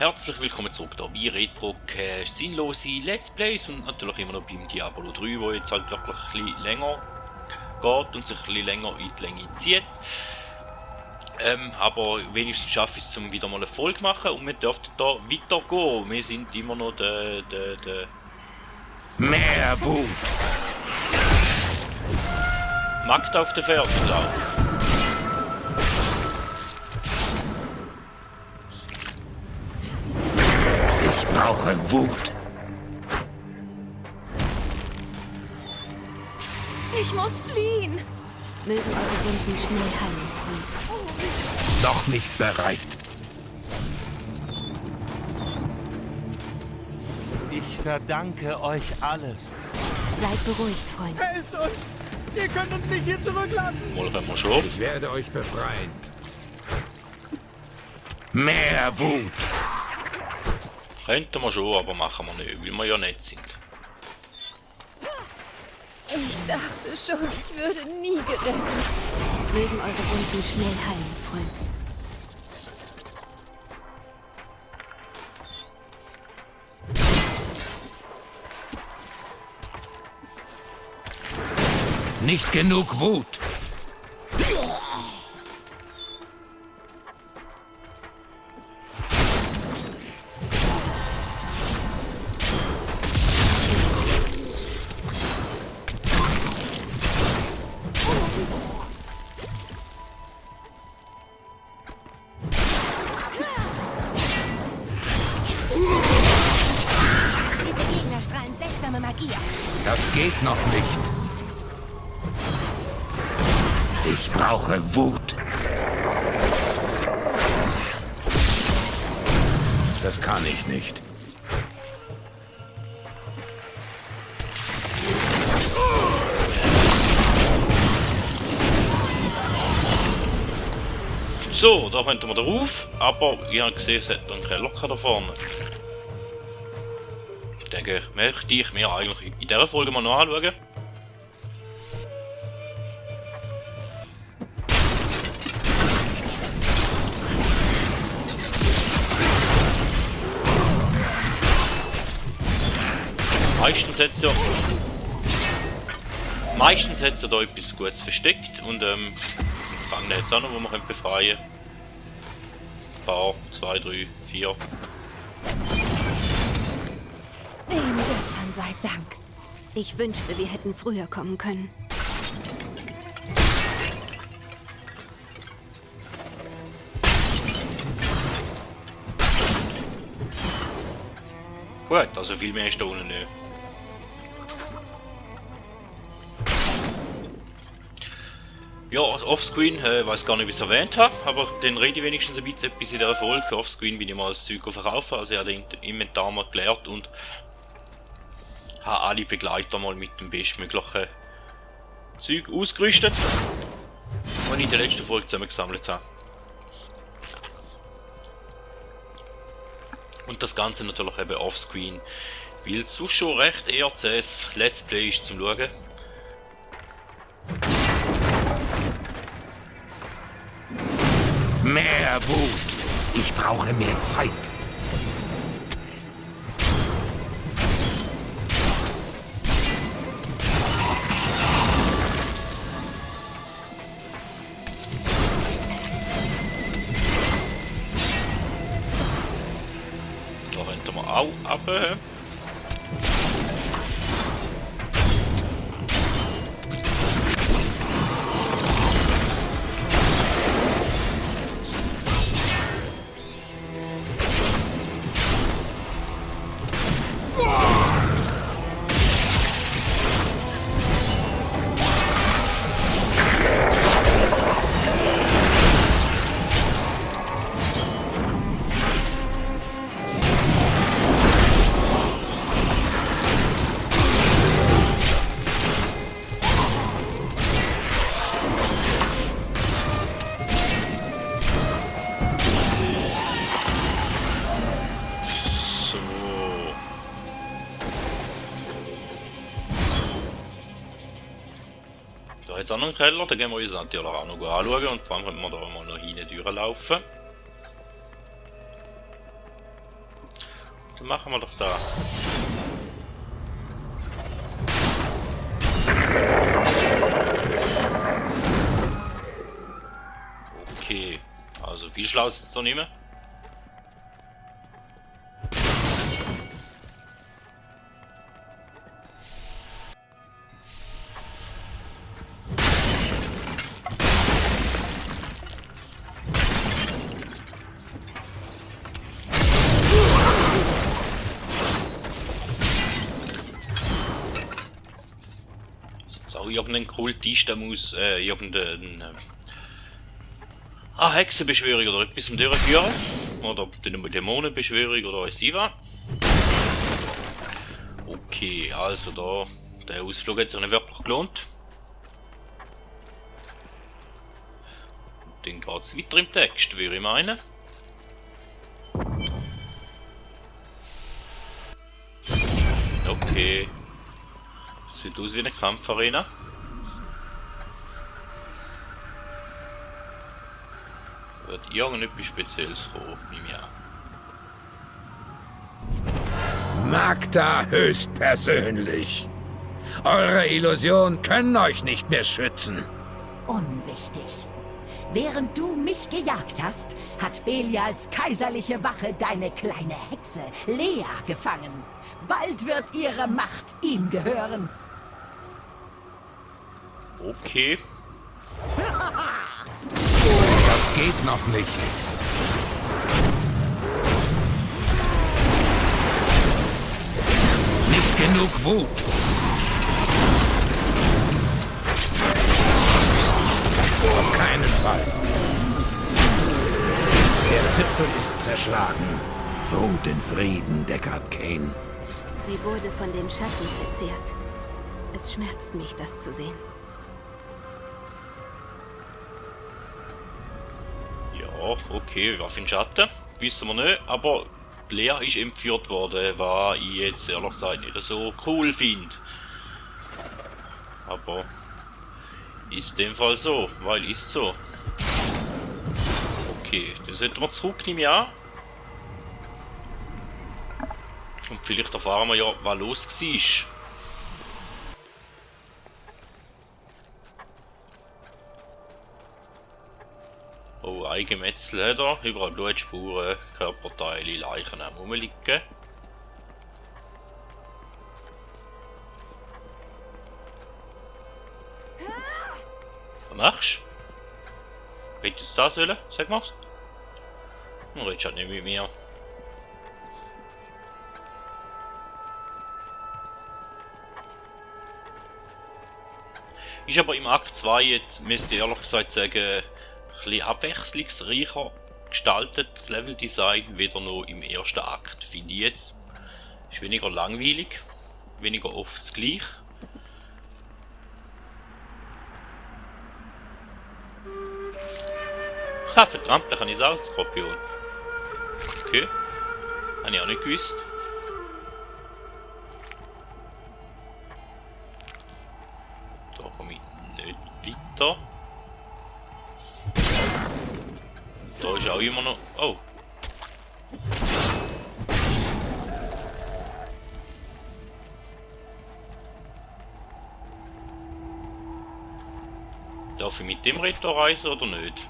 Herzlich willkommen zurück da bei Retrocast, sinnlose Let's Plays und natürlich immer noch beim Diablo 3, wo jetzt halt wirklich ein bisschen länger geht und sich ein bisschen länger in die Länge zieht. Aber wenigstens schaffe ich es, um wieder mal eine Folge zu machen und wir dürfen da weitergehen. Wir sind immer noch der Mehr Wut! Magd auf der Ferse, glaube ich. Ich brauche Wut. Ich muss fliehen. Mögen eure Wunden schnell heilen, Freund. Noch nicht bereit. Ich verdanke euch alles. Seid beruhigt, Freund. Helft uns! Ihr könnt uns nicht hier zurücklassen! Wollen wir schon? Ich werde euch befreien. Mehr Wut! Könnten wir schon, aber machen wir nicht, weil wir ja nett sind. Ich dachte schon, ich würde nie gerettet. Mögen eure Wunden schnell heilen, Freund. Nicht genug Wut! Diese Gegner strahlen seltsame Magie aus. Das geht noch nicht. Ich brauche Wut. Das kann ich nicht. So, da könnten wir drauf, aber ich habe gesehen, es hat noch einen Keller da vorne. Ich denke, möchte ich mir eigentlich in dieser Folge mal noch anschauen. Meistens hat sie da etwas Gutes versteckt und kann jetzt auch noch, wo man befreien können. Ein paar, 2, 3, 4. Den Göttern sei Dank. Ich wünschte, wir hätten früher kommen können. Gut, also viel mehr ist da unten nicht. Ja, offscreen, weiß gar nicht, wie ich es erwähnt habe, aber dann rede ich wenigstens ein bisschen etwas in dieser Folge. Offscreen bin ich mal das Zeug verkaufen, also ich habe den Inventar mal geleert und habe alle Begleiter mal mit dem bestmöglichen Zeug ausgerüstet, was ich in der letzten Folge zusammengesammelt habe. Und das Ganze natürlich eben offscreen, weil es sonst schon recht eher zähes Let's Play ist zum Schauen. Mehr Wut! Ich brauche mehr Zeit. Da könnten wir auch runter. Da jetzt auch noch einen Keller, da gehen wir uns natürlich auch noch anschauen und vor allem können wir da mal noch hinten durchlaufen. Dann machen wir doch da. Okay, also viel schlau ist jetzt noch nicht mehr. So, irgendein Kultist, der muss irgendeinen Hexenbeschwörung oder etwas durchführen. Oder Dämonenbeschwörung oder was ich was. Okay, also da, der Ausflug hat sich nicht wirklich gelohnt. Dann geht es weiter im Text, würde ich meinen. Okay. Sieht aus wie eine Kampfarena. Wird irgendetwas Spezielles kommen, nehme ich an. Magda höchstpersönlich. Eure Illusionen können euch nicht mehr schützen. Unwichtig. Während du mich gejagt hast, hat Belials kaiserliche Wache deine kleine Hexe Lea gefangen. Bald wird ihre Macht ihm gehören. Okay. Das geht noch nicht. Nicht genug Wut. Auf keinen Fall. Der Zipfel ist zerschlagen. Ruht in Frieden, Deckard Cain. Sie wurde von den Schatten verzehrt. Es schmerzt mich, das zu sehen. Ja, okay, was für ein Schatten? Wissen wir nicht, aber Lea ist entführt worden, was ich jetzt ehrlich gesagt nicht so cool finde. Aber ist in dem Fall so, weil ist so. Okay, dann sollten wir zurück, nehme ich an. Und vielleicht erfahren wir ja, was los war. Oh, Eigenmetzel hat er, überall Blutspuren, Körperteile, Leichen am rumliegen. Was machst du? Hättest du jetzt das sollen? Sag mal's. Du redest halt nicht mit mir. Ist aber im Akt 2 jetzt, müsste ich ehrlich gesagt sagen, ein bisschen abwechslungsreicher gestaltet, das Leveldesign, wieder noch im ersten Akt, finde ich jetzt. Ist weniger langweilig, weniger oft das Gleiche. Ha, verdammt, da kann ich es auch, Skorpion. Okay, habe ich auch nicht gewusst. Da komme ich nicht weiter. Da ist auch immer noch... Oh. Darf ich mit dem Ritter reisen oder nicht?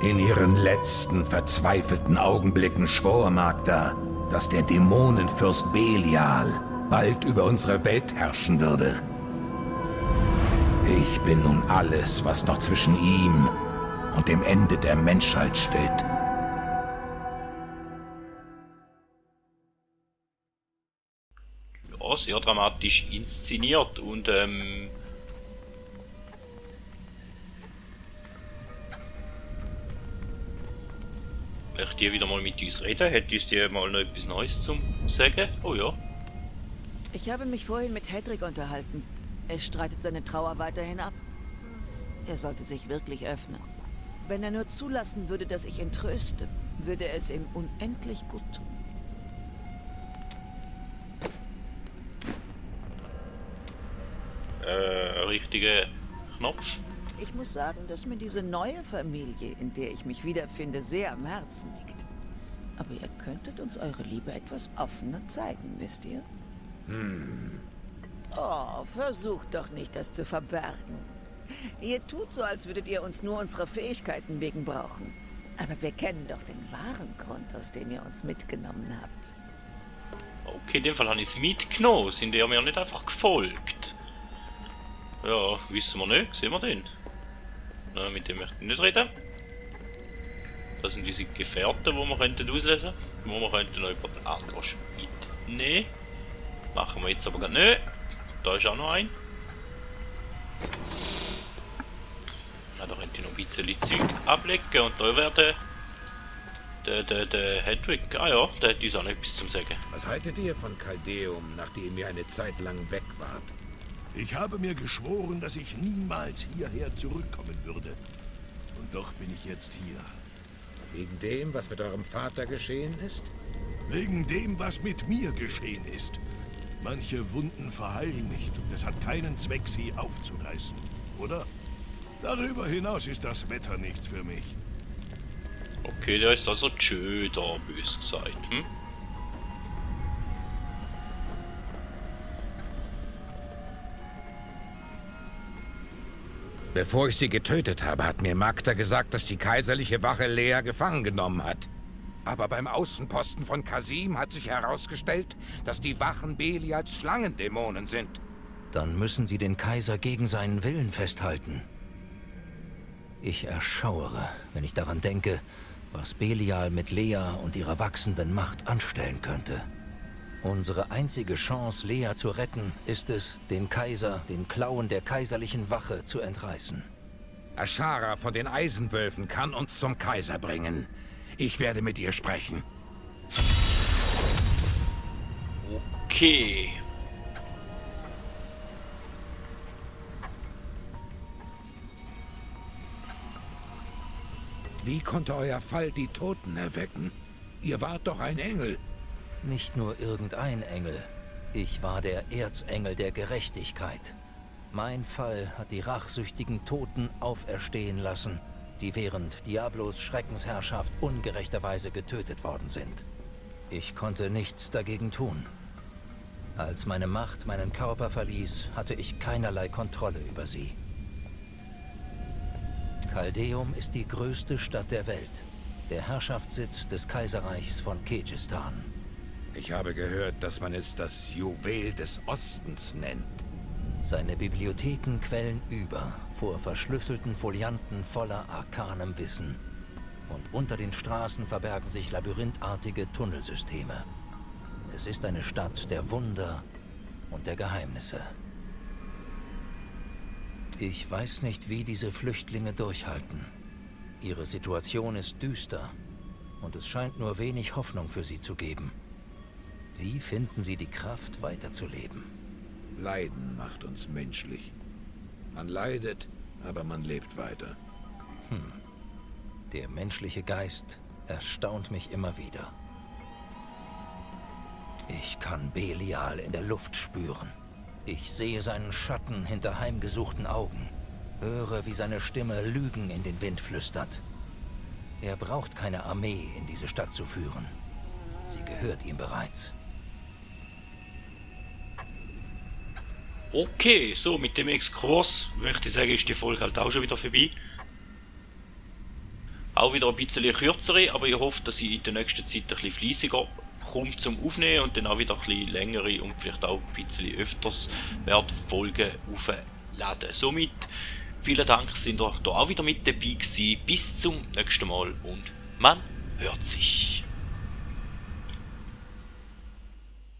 In ihren letzten verzweifelten Augenblicken schwor Magda, dass der Dämonenfürst Belial bald über unsere Welt herrschen würde. Ich bin nun alles, was noch zwischen ihm und dem Ende der Menschheit steht. Ja, sehr dramatisch inszeniert und vielleicht die wieder mal mit uns reden, hättest du mal noch etwas Neues zum sagen? Oh ja. Ich habe mich vorhin mit Hedrick unterhalten. Er streitet seine Trauer weiterhin ab. Er sollte sich wirklich öffnen. Wenn er nur zulassen würde, dass ich ihn tröste, würde es ihm unendlich gut tun. Richtiger Knopf. Ich muss sagen, dass mir diese neue Familie, in der ich mich wiederfinde, sehr am Herzen liegt. Aber ihr könntet uns eure Liebe etwas offener zeigen, wisst ihr? Oh, versucht doch nicht, das zu verbergen. Ihr tut so, als würdet ihr uns nur unserer Fähigkeiten wegen brauchen. Aber wir kennen doch den wahren Grund, aus dem ihr uns mitgenommen habt. Okay, in dem Fall habe ich es mitgenommen. Sind ihr mir nicht einfach gefolgt? Ja, wissen wir nicht. Sehen wir den? Nein, mit dem möchte ich nicht reden. Das sind diese Gefährten, die wir könnten auslesen könnten. Die wir könnten noch jemand anderes mitnehmen. Machen wir jetzt aber gar nicht. Da ist auch noch ein. Ja, da könnte ich noch ein bisschen Zeug ablegen und da wäre der Hedwig. Ah ja, der hat uns auch noch etwas zum Sagen. Was haltet ihr von Caldeum, nachdem ihr eine Zeit lang weg wart? Ich habe mir geschworen, dass ich niemals hierher zurückkommen würde. Und doch bin ich jetzt hier. Wegen dem, was mit eurem Vater geschehen ist? Wegen dem, was mit mir geschehen ist. Manche Wunden verheilen nicht und es hat keinen Zweck, sie aufzureißen, oder? Darüber hinaus ist das Wetter nichts für mich. Okay, der ist also schön da, bös gesagt. Bevor ich sie getötet habe, hat mir Magda gesagt, dass die kaiserliche Wache Lea gefangen genommen hat. Aber beim Außenposten von Kasim hat sich herausgestellt, dass die Wachen Belials Schlangendämonen sind. Dann müssen sie den Kaiser gegen seinen Willen festhalten. Ich erschauere, wenn ich daran denke, was Belial mit Lea und ihrer wachsenden Macht anstellen könnte. Unsere einzige Chance, Lea zu retten, ist es, den Kaiser den Klauen der kaiserlichen Wache zu entreißen. Ashara von den Eisenwölfen kann uns zum Kaiser bringen. Ich werde mit ihr sprechen. Okay. Wie konnte euer Fall die Toten erwecken? Ihr wart doch ein Engel. Nicht nur irgendein Engel. Ich war der Erzengel der Gerechtigkeit. Mein Fall hat die rachsüchtigen Toten auferstehen lassen, die während Diablos Schreckensherrschaft ungerechterweise getötet worden sind. Ich konnte nichts dagegen tun. Als meine Macht meinen Körper verließ, hatte ich keinerlei Kontrolle über sie. Caldeum ist die größte Stadt der Welt, der Herrschaftssitz des Kaiserreichs von Kegistan. Ich habe gehört, dass man es das Juwel des Ostens nennt. Seine Bibliotheken quellen über vor verschlüsselten Folianten voller arkanem Wissen. Und unter den Straßen verbergen sich labyrinthartige Tunnelsysteme. Es ist eine Stadt der Wunder und der Geheimnisse. Ich weiß nicht, wie diese Flüchtlinge durchhalten. Ihre Situation ist düster und es scheint nur wenig Hoffnung für sie zu geben. Wie finden sie die Kraft, weiterzuleben? Leiden macht uns menschlich. Man leidet, aber man lebt weiter. Der menschliche Geist erstaunt mich immer wieder. Ich kann Belial in der Luft spüren. Ich sehe seinen Schatten hinter heimgesuchten Augen. Höre, wie seine Stimme Lügen in den Wind flüstert. Er braucht keine Armee, in diese Stadt zu führen. Sie gehört ihm bereits. Okay, so mit dem Exkurs möchte ich sagen, ist die Folge halt auch schon wieder vorbei. Auch wieder ein bisschen kürzere, aber ich hoffe, dass ich in der nächsten Zeit ein bisschen fleissiger komme zum Aufnehmen und dann auch wieder ein bisschen längere und vielleicht auch ein bisschen öfters werde Folgen aufladen. Somit vielen Dank, sind ihr da auch wieder mit dabei gewesen. Bis zum nächsten Mal und man hört sich.